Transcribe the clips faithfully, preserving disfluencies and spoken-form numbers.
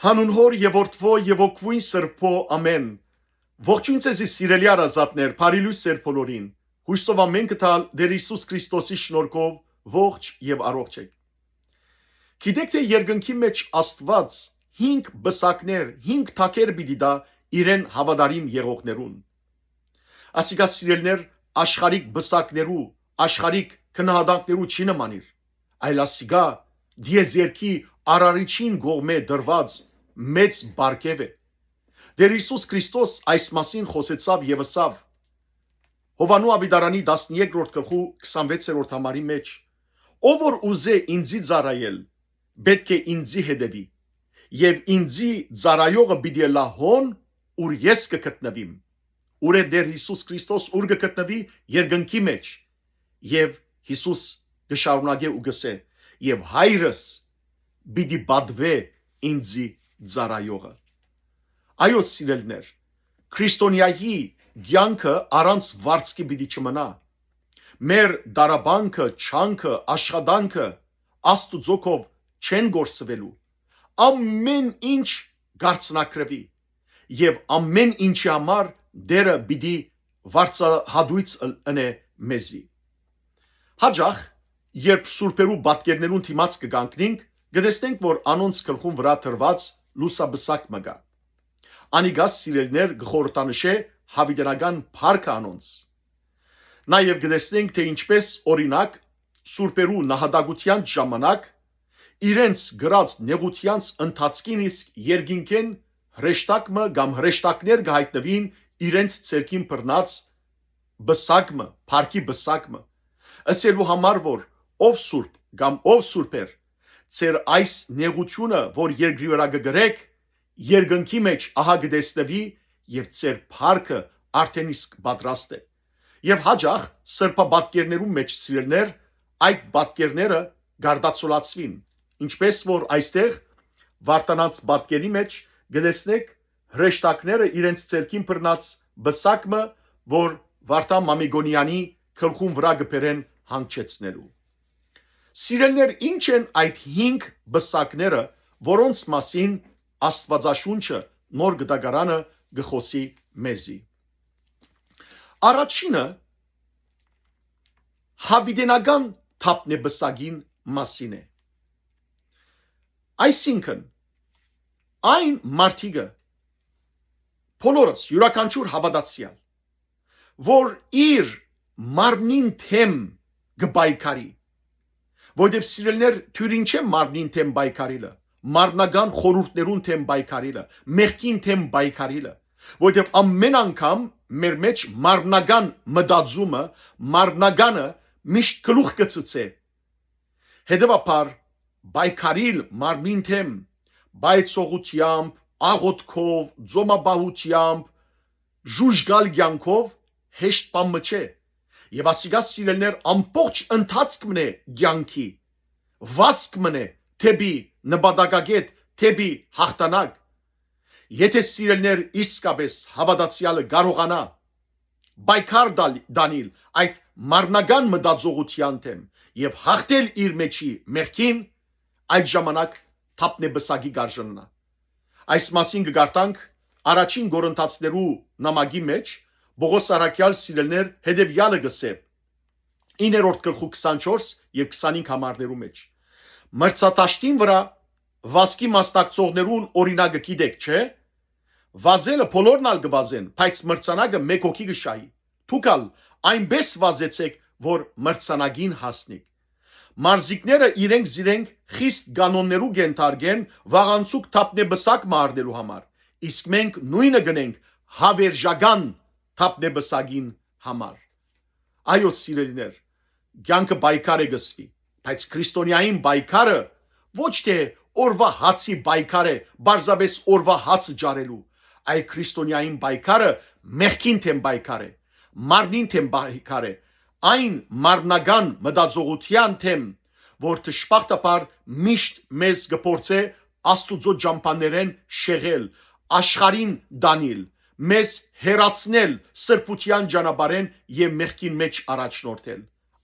Հանուն Հօր եւ Որդւոյ եւ Հոգւոյն Սրբոյ, ամէն։ Ողջոյն ձեզի, սիրելի հարազատներ, բարի լոյս ձեր բոլորին։ Յոյսով ամէն կը տայ Տէր Յիսուս Քրիստոսի շնորհքով ողջ եւ առողջ էք։ Գիտեք թէ երկնքի մէջ Աստուած հինգ պսակներ, հինգ թագեր պիտի տայ իրեն հաւատարիմ եղողներուն։ Ասիկա, սիրելիներ, աշխարհիկ պսակներու, աշխարհիկ գնահատանքներու չի նմանիր, այլ ասիկա տիեզերքի Արարիչին կողմէ տրուած մեծ պարգեւ է։ Տէր Յիսուս Քրիստոս այս մասին խօսեցաւ եւ ըսաւ Յովհաննու աւետարանի տասներկրորդ գլխու քսանվեցերորդ համարի մէջ. «Ով որ ուզէ ինծի ծառայել, պէտք է ինծի հետեւի, եւ ինծի ծառայողը պիտի ըլլայ հոն, ուր ես կը գտնուիմ»։ Ուր է Տէր Յիսուս Քրիստոս, ուր կը գտնուի? Երկնքի մէջ։ Եւ Յիսուս կը շարունակէ ու կ'ըսէ. «Եւ Հայրս պիտի պատուէ ինծի ծառայողը»։ Այո, սիրելիներ, քրիստոնեայի կեանքը առանց վարձքի պիտի չմնայ։ Մեր տառապանքը, չանքը, աշխատանքը Աստուծոյ կողմէ չեն կորսուելու։ Ամէն ինչ կ'արթնագրուի եւ ամէն ինչի համար Տէրը պիտի վարձահատոյց ըլ-, ընէ մեզի։ Յաճախ, երբ սուրբերու պատկերներուն դիմաց կը կանգնինք, կը տեսնենք, որ անոնց գլխուն վրայ դրուած լուսապսակ մը կայ։ Անիկա, սիրելիներ, կը խորհրդանշէ յաւիտենական փառքը անոնց։ Նաեւ կը տեսնենք, թէ ինչպէս, օրինակ, սուրբերու նահատակութեան ժամանակ իրենց կրած նեղութեանց ընթացքին իսկ երկինքէն հրեշտակ մը կամ հրեշտակներ կը յայտնուին իրենց ձեռքին բռնած պսակ մը, փառքի պսակ մը, ըսելու համար, որ ով սուրբ կամ ով սուրբեր, ձեր այս նեղութիւնը, որ երկրի վրայ կը կրէք, երկնքի մէջ ահա կը տեսնուի եւ ձեր փառքը արդէն իսկ պատրաստ է։ Եւ յաճախ սրբապատկերներուն մէջ, սիրելիներ, այդ պատկերները կարտացոլացուին, ինչպէս որ այստեղ Վարդանանց պատկերի մէջ կը տեսնեք հրեշտակները իրենց ձեռքին բռնած պսակ մը, որ Վարդան Մամիկոնեանի գլխուն վրայ կը բերեն հանգչեցնելու։ Սիրելիներ, ի՞նչ են այդ հինգ պսակները, որոնց մասին Աստուածաշունչը, Նոր Կտակարանը կը խօսի մեզի։ Առաջինը յաւիտենական թափնեպսակին մասին է։ Այսինքն, այն մարդիկը, բոլորս, իւրաքանչիւր հաւատացեալ, որ իր մարմնին դէմ կը պայքարի, որտեւ, սիրելիներ, դիւրին չէ մարմնին դէմ պայքարիլը, մարմնական խորհուրդներուն դէմ պայքարիլը, մեղքին դէմ պայքարիլը, որտեւ ամէն անգամ մեր մէջ մարմնական մտածումը, մարմնականը միշտ գլուխ կը ցցէ։ Հետեւաբար, պայքարիլ մարմնին դէմ, պայծողութեամբ, աղօթքով, ծոմապահութեամբ, ժուժկալ կեանքով հեշտ բան մը չէ։ Եւ ասիկա, սիրելիներ, ամբողջ ընթացք մըն է կեանքի, վազք մըն է դէպի նպատակակետ, դէպի յաղթանակ։ Եթէ, սիրելիներ, իսկապէս հաւատացեալը կարողանայ պայքար տալ, տանիլ այդ մարմնական մտածողութեան դէմ եւ յաղթել իր մէջի մեղքին, այդ ժամանակ թափնեպսակի կ'արժանանայ։ Այս մասին կը կարդանք Առաջին Կորինթացիներու նամակի մէջ, Պօղոս առաքեալ, սիրելիներ, հետեւեալը կ'ըսէ, իններորդ գլխու քսանչորս եւ քսանհինգ համարներու մէջ. «Մրցադաշտին վրայ վազքի մասնակցողներուն օրինակը գիտէք, չէ՞։ Վազելը բոլորն ալ կը վազեն, բայց մրցանակը մէկ հոգի կը շահի։ Դուք ալ այնպէս վազեցէք, որ մրցանակին հասնիք»։ Մարզիկները իրենք զիրենք խիստ կանոններու կ'ենթարկեն վաղանցուկ թափնեպսակ մը առնելու համար, իսկ մենք նոյնը կ'ընենք յաւերժական թափնեպսակին համար։ Այո, սիրելիներ, կեանքը պայքար է կ'ըսուի, բայց քրիստոնեային պայքարը ոչ թէ օրուայ հացի պայքար է, պարզապէս օրուայ հացը ջարելու, այլ քրիստոնեային պայքարը մեղքին դէմ պայքար է, մարմնին դէմ պայքար է, այն մարմնական մտածողութեան դէմ, որ դժբախտաբար միշտ մեզ կը փորձէ Աստուծոյ ճամբաներէն շեղել, աշխարհին տանիլ, մեզ հեռացնել սրբութեան ճանապարհէն եւ մեղքին մէջ առաջնորդել։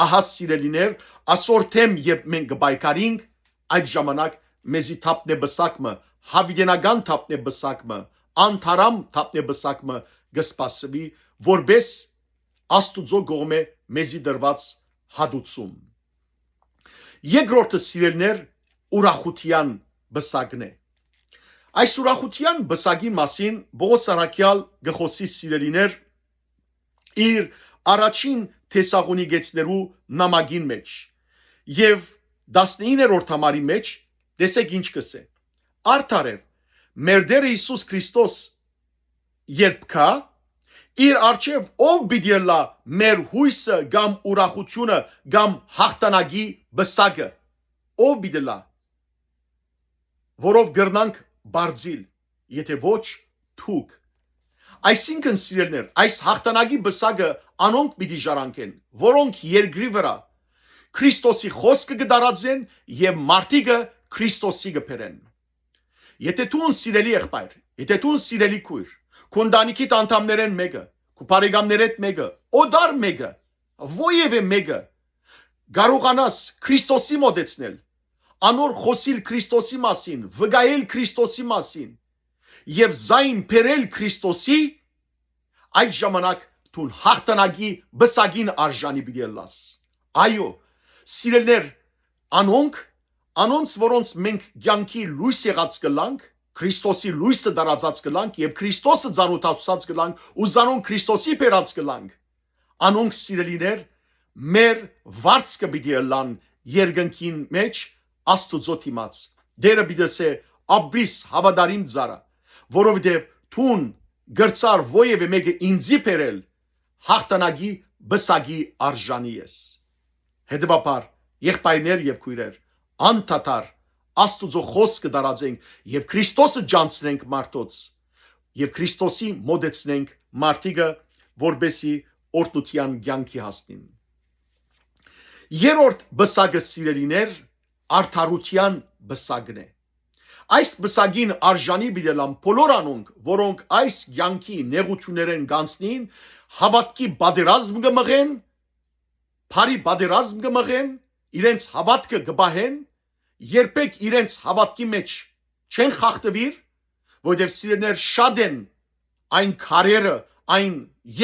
Ահա, սիրելիներ, ասոր դէմ երբ մենք կը պայքարինք, այդ ժամանակ մեզի թափնեպսակ մը յաւիտենական թափնէ պսակ մը, անթարամ թափնէ պսակ մը կը սպասուի, որպէս Աստուծոյ կողմէ մեզի տրուած հատուցում։ Երկրորդը, սիրելիներ, ուրախութեան պսակն է։ Այս ուրախութեան պսակին մասին Պողոս առաքեալ կը խօսի, սիրելիներ, իր առաջին Թեսաղոնիկեցիներու նամակին մէջ եւ տասնիններորդ համարի մէջ, տեսէք ինչ կ'ըսէ. «Արդարեւ, մեր Տէրը Յիսուս Քրիստոս երբ գայ, իր առջեւ ո՞վ պիտի ըլլայ մեր յոյսը կամ ուրախութիւնը կամ յաղթանակի պսակը։ Ո՞վ պիտի ըլլայ, որով կրնանք պարզիլ, եթէ ոչ դուք»։ Այսինքն, սիրելիներ, այս յաղթանակի պսակը անոնք պիտի ժառանգեն, որոնք երկրի վրայ Քրիստոսի խօսքը կը տարածեն եւ մարդիկը Քրիստոսի կը բերեն։ Եթէ դուն, սիրելի եղբայր, եթէ դուն, սիրելի քույր, քու ընտանիքիդ անդամներէն մէկը, քու բարեկամներէդ մէկը, օտար մէկը, որեւէ մէկը կարողանաս Քրիստոսի մոտեցնել, անոր խօսիլ Քրիստոսի մասին, վկայել Քրիստոսի մասին եւ զայն բերել Քրիստոսի, այդ ժամանակ դուն յաղթանակի պսակին արժանի պիտի ըլլաս։ Այո, սիրելիներ, անոնք, անոնց, որոնց մենք կեանքի լոյս եղած կ'ըլլանք, Քրիստոսի լոյսը տարածած կ'ըլանք եւ Քրիստոսը ծանօթացուցած կ'ըլանք ու զանոնք Քրիստոսի բերած կ'ըլանք, անոնք, սիրելիներ, մեր վարձքը պիտի ըլլան երկնքին մէջ Աստուծոյ դիմաց։ Տէրը պիտի ըսէ. «Ապրիս, հաւատարիմ ծառայ, որովհետեւ դուն կրցար որեւէ մէկը ինծի բերել, յաղթանակի պսակի արժանի ես»։ Հետեւաբար, եղբայրներ եւ քոյրեր, անդադար Աստուծոյ խօսքը տարածենք եւ Քրիստոսը ճանչցնենք մարդոց եւ Քրիստոսի մոտեցնենք մարդիկը, որպէսզի օրհնութեան կեանքի հասնին։ Երրորդ պսակը, սիրելիներ, արդարութեան պսակն է։ Այս պսակին արժանի պիտի ըլլան բոլոր անոնք, որոնք այս կեանքի նեղութիւններէն կ'անցնին, հաւատքի պատերազմ կը մղեն, բարի պատերազմ կը մղեն, իրենց հաւատքը կը պահեն, երբեք իրենց հաւատքի մէջ չեն խախտուիր, որովհետեւ, սիրելիներ, շատ են այն քարերը, այն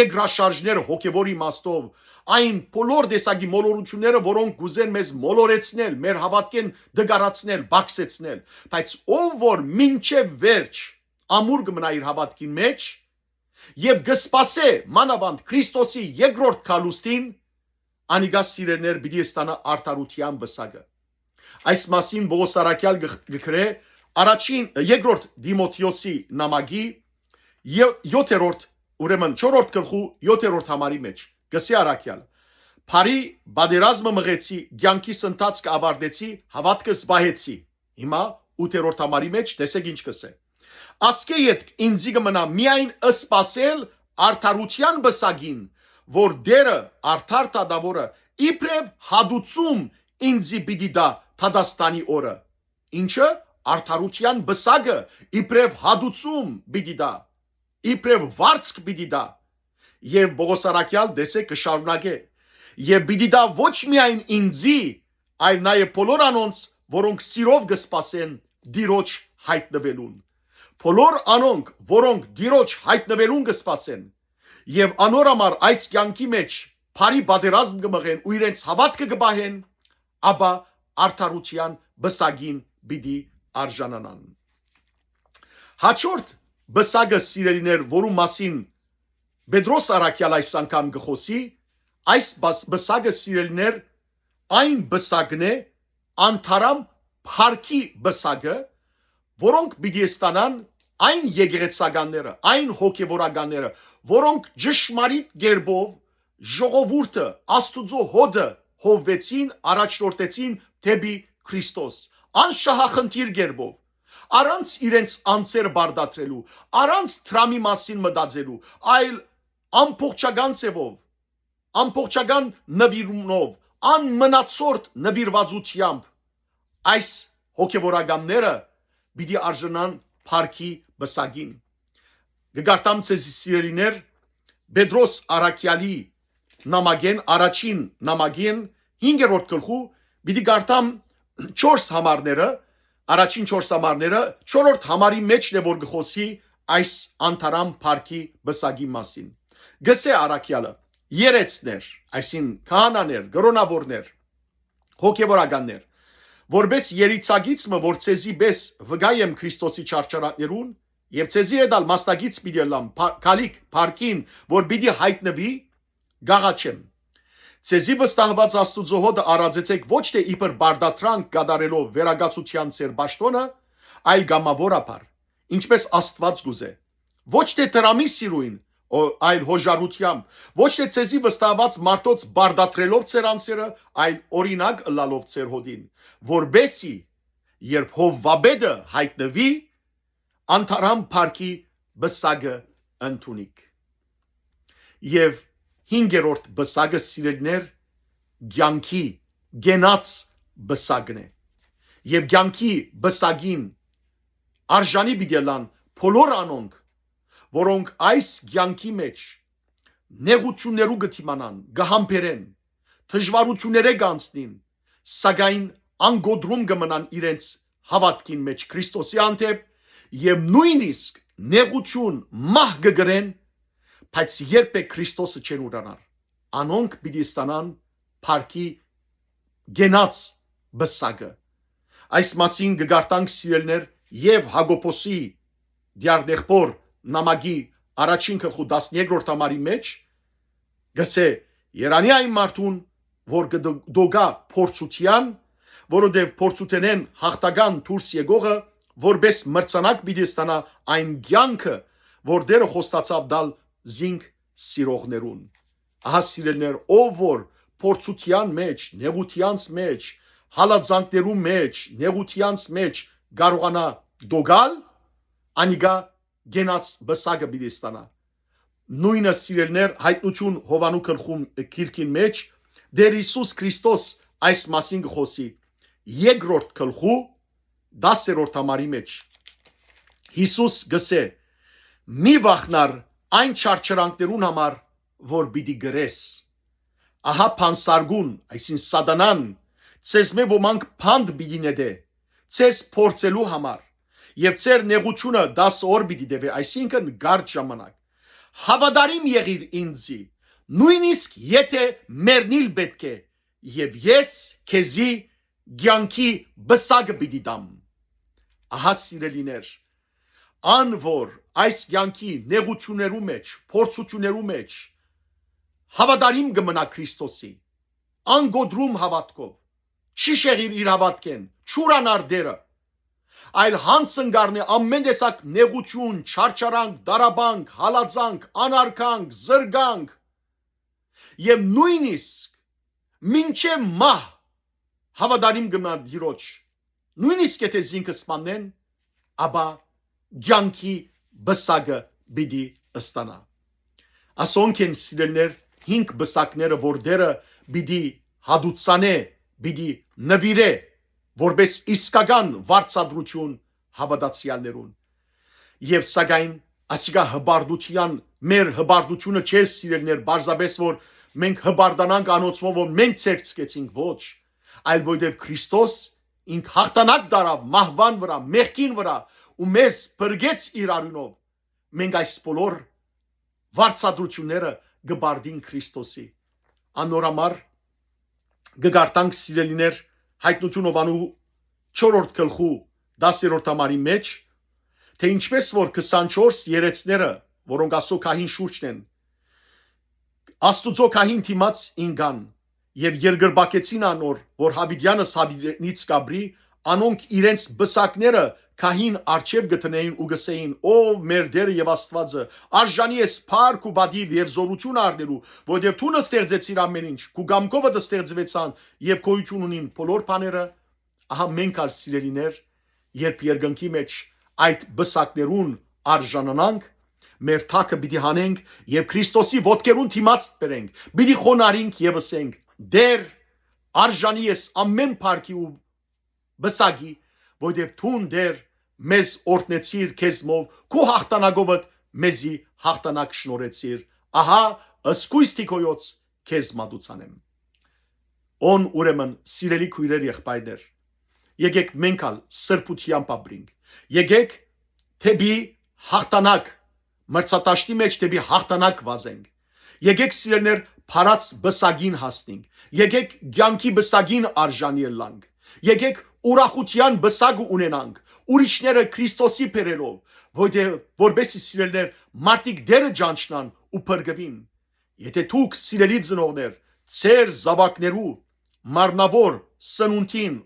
երկրաշարժները հոգեվոր իմաստով, այն բոլոր տեսակի մոլորությունները, որոնք կ'ուզեն մեզ մոլորեցնել, մեր հաւատքէն տկարացնել, բակսեցնել, բայց ով որ մինչեւ վերջ ամուր կը մնայ իր հաւատքին մէջ եւ կը սպասէ մանաւանդ Քրիստոսի երկրորդ գալուստին, անիկա, սիրելիներ, պիտի ստանայ արդարութեան պսակը։ Այս մասին Պողոս առաքեալ կը, կը գրէ առաջին, երկրորդ Տիմոթէոսի նամակի ե-, յոթերորդ, ուրեմն չորրորդ գլխու յոթերորդ համարի մէջ, կ'ըսէ առաքեալ. «Բարի պատերազմը մղեցի, կեանքիս ընթացքը աւարտեցի, հաւատքը զբաղեցի»։ Հիմա ութերորդ համարի մէջ տեսէք ինչ կ'ըսէ. «Ասկէ ետք ինծի կը մնայ միայն սպասել արդարութեան պսակին, որ Տէրը, արդար դատաւորը, իբրեւ հատուցում ինծի պիտի տայ դատաստանի օրը»։ Ինչը, արդարութեան պսակը իբրեւ հատուցում պիտի տայ, իբրեւ վարձք պիտի տայ։ Եւ Պողոս առաքեալ, տեսէք, կը շարունակէ. «Եւ պիտի տայ ոչ միայն ինծի, այլ նաեւ բոլոր անոնց, որոնք սիրով կը սպասեն Տիրոջ յայտնուելուն»։ Բոլոր անոնք, որոնք Տիրոջ յայտնուելուն կը սպասեն եւ անոր համար այս կեանքի մէջ բարի պատերազմ կը մղեն ու իրենց հաւատքը կը պահեն, ապա արդարութեան պսակին պիտի արժանանան։ Հաջորդ պսակը, սիրելիներ, որու մասին Պետրոս առաքեալ այս անգամ կը խօսի, այս պս-, պսակը, սիրելիներ, այն պսակն է, անթարամ փառքի պսակը, որոնք պիտի ստանան այն եկեղեցականները, այն հոգեվորականները, որոնք ճշմարիտ կերպով ժողովուրդը, Աստուծոյ հօդը հովուեցին, առաջնորդեցին դէպի Քրիստոս, անշահախնդիր կերպով, առանց իրենց անձերը բարդատրելու, առանց դրամի մասին մտածելու, այլ ամբողջական ձևով, ամբողջական նվիրումով, անմնացորդ նվիրվածությամբ այս հոգեվորականները պիտի արժանան փառքի պսակին։ Կը կարդամ ձեզի, սիրելիներ, Պետրոս առաքեալի նամակէն, առաջին նամակէն, հինգերորդ գլխու, պիտի կարդամ չորս համարները, առաջին չորս համարները, չորրորդ համարի մէջն է, որ կը խօսի այս անթարամ փառքի պսակի մասին։ Գսէ առաքեալը. «Երեցներ, այսինքն՝ քահանաներ, կրօնաւորներ, հոգեւորականներ, որպէս երիցագիծ մը, որ ձեզի պէս վկայ եմ Քրիստոսի չարչարանքներուն, եւ ձեզի հետ ալ մասնակից պիտի ըլլամ փա-, գալիք փառքին, որ պիտի յայտնուի, կ'աղաչեմ. ձեզի վստահուած Աստուծոյ հօտը արածեցէք ոչ թէ իբր պարտադրանք կատարելով վերագացութեան ձեր պաշտօնը, այլ կամաւորաբար, ինչպէս Աստուած կ'ուզէ, ոչ թէ դրամի սիրոյն, ո-, այլ յօժարութեամբ, ոչ թէ ձեզի վստահուած մարդոց պարտադրելով ձեր անձերը, այլ օրինակ ըլլալով ձեր հօտին, որպէսզի, երբ հովուապետը յայտնուի, անթարամ փառքի պսակը ընդունիք»։ Եւ հինգերորդ պսակը, սիրելիներ, կեանքի կենաց պսակն է։ Եւ կեանքի պսակին արժանի պիտի ըլլան բոլոր անոնք, որոնք այս կեանքի մէջ նեղութիւններու կը դիմանան, կը համբերեն, դժուարութիւններէ կ'անցնին, սակայն անկոտրում կը մնան իրենց հաւատքին մէջ Քրիստոսի հանդէպ եւ նոյնիսկ նեղութիւն, մահ կը կրեն, բայց երբեք Քրիստոսը չեն ուրանար։ Անոնք պիտի ստանան փառքի կենաց պսակը։ Այս մասին կը կարդանք, սիրելիներ, եւ Յակոբոսի դիարնեղբոր նամակի առաջին գլխու տասներկրորդ համարի մէջ, գսէ. «Երանի այն մարդուն, որ կը դո-, դոգայ փորձութեան, որովհետեւ փորձութենէն յաղթական դուրս եկողը որպէս մրցանակ պիտի ստանայ այն կեանքը, որ Տէրը խոստացաւ տալ զինք սիրողներուն»։ Ահա, սիրելիներ, ով որ փորձութեան մէջ, նեղութեանց մէջ, հալածանքներու մէջ, նեղութեանց մէջ կարողանայ դոգալ, անիկա կենաց պսակը պիտի ստանայ։ Նոյնը, սիրելիներ, Յայտնութիւն Յովհաննու գլխուն, գիրքին մէջ Տէր Յիսուս Քրիստոս այս մասին կը խօսի երկրորդ գլխու տասերորդ համարի մէջ։ Յիսուս գսէ. «Մի վախնար այն չարչարանքներուն համար, որ պիտի կրես։ Ահա բանսարկուն, այսինքն՝ Սատանան, ձեզմէ ոմանք բանտ պիտի նետէ, ձեզ փորձելու համար, եւ ձեր նեղութիւնը տասը օր պիտի տեւէ», այսինքն՝ կարճ ժամանակ։ «Հաւատարիմ եղիր ինծի, նոյնիսկ եթէ մեռնիլ պէտք է, եւ ես քեզի կեանքի պսակը պիտի տամ»։ Ահա, սիրելիներ, ան որ այս կեանքի նեղութիւններու մէջ, փորձութիւններու մէջ հաւատարիմ կը մնայ Քրիստոսի, անկոտրում հաւատքով, չի շեղիր իր հաւատքէն, չուրանար Տէրը, այլ յանձն կ'առնէ ամէն տեսակ նեղութիւն, չարչարանք, տառապանք, հալածանք, անարգանք, զրկանք, եւ նոյնիսկ մինչեւ մահ հաւատարիմ կը մնայ Տիրոջ, նոյնիսկ եթէ զինքը սպաննեն, ապա կեանքի պսակը պիտի ստանայ։ Ասոնք են, սիրելիներ, հինգ պսակները, որ Տէրը պիտի հատուցանէ, պիտի նուիրէ, որպէս իսկական վարձատրութիւն հաւատացեալներուն։ Եւ սակայն ասիկա հպարտութեան, մեր հպարտութիւնը չէ, սիրելիներ, պարզապէս որ մենք հպարտանանք անոնցմով, որ մենք ձեռք ցկեցինք, ոչ, այլ որովհետեւ Քրիստոս ինք յաղթանակ տարաւ մահուան վրայ, մեղքին վրայ ու մեզ փրկեց իր արիւնով, մենք այս բոլոր վարձատրութիւնները կը պարտին Քրիստոսի։ Անոր համար կը կարդանք, սիրելիներ, Յայտնութիւն Յովհաննու չորրորդ գլխու տասերորդ համարի մէջ, թէ ինչպէս որ քսանչորս երեցները, որոնք ասոր գահին շուրջն են, Աստուծոյ գահին դիմաց ինկան եւ երկրպագեցին անոր, որ յաւիտեանս յաւիտենից կ'ապրի, անոնք իրենց պսակները գահին առջեւ կը դնէին ու կ'ըսէին. «Ով մեր Տէրը եւ Աստուածը, արժանի ես փառք ու պատիւ եւ զօրութիւն առնելու, որովհետեւ դուն ստեղծեցիր ամէն ինչ, քու կամքովդ ստեղծուեցան եւ գոյութիւն ունին բոլոր բաները»։ Ահա մենք ալ, սիրելիներ, երբ երկնքի մէջ այդ պսակներուն արժանանանք, մեր թագը պիտի հանենք եւ Քրիստոսի ոտքերուն դիմաց բերենք, պիտի խոնարհենք եւ ըսենք. «Տէր, արժանի ես ամէն փառքի ու պսակի, որովհետեւ դուն, Տէր, մեզ օրհնեցիր քեզմով, քու յաղթանակովդ մեզի յաղթանակ շնորհեցիր։ Ահա, զգոյս թիկոյոց քեզ մատուցանեմ»։ Ուն ուրեմն, սիրելի քոյրեր, եղբայրներ, Եկեք մենք ալ սրբութեամբ ապրինք։ Եկեք դէպի յաղթանակ, մրցատաշտի մէջ դէպի յաղթանակ վազենք։ Եկեք, սիրելիներ, փառաց պսակին հասնենք։ Եկեք կեանքի պսակին արժանի ըլլանք։ Եկեք ուրախութեան պսակը ունենանք, ուրիշները Քրիստոսի բերելով, որտեղ, որպեսզի, սիրելիներ, մարդիկ Տէրը ճանչնան ու փրկուին։ Եթէ դուք, սիրելի ծնողներ, ձեր զաւակներու մարմնաւոր սնունդին,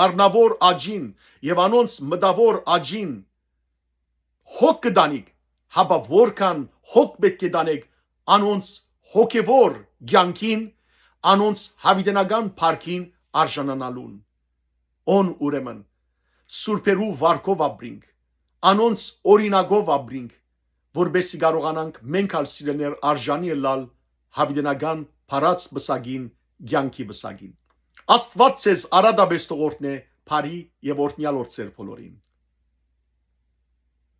մարմնաւոր աճին եւ անոնց մտաւոր աճին հոգ կը տանիք, հապա որքան հոգ պէտք է տանեք անոնց հոգեւոր կեանքին, անոնց յաւիտենական փառքին արժանանալուն։ Ան ուրեմն սուրբերու վարքով ապրինք, անոնց օրինակով ապրինք, որպեսզի կարողանանք մենք ալ, սիրելիներ, արժանի ըլլալ յաւիտենական փառաց պսակին, կեանքի պսակին։ Աստուած ձեզ արատապէս թող օրհնէ, բարի եւ օրհնեալ օր ձեր բոլորին։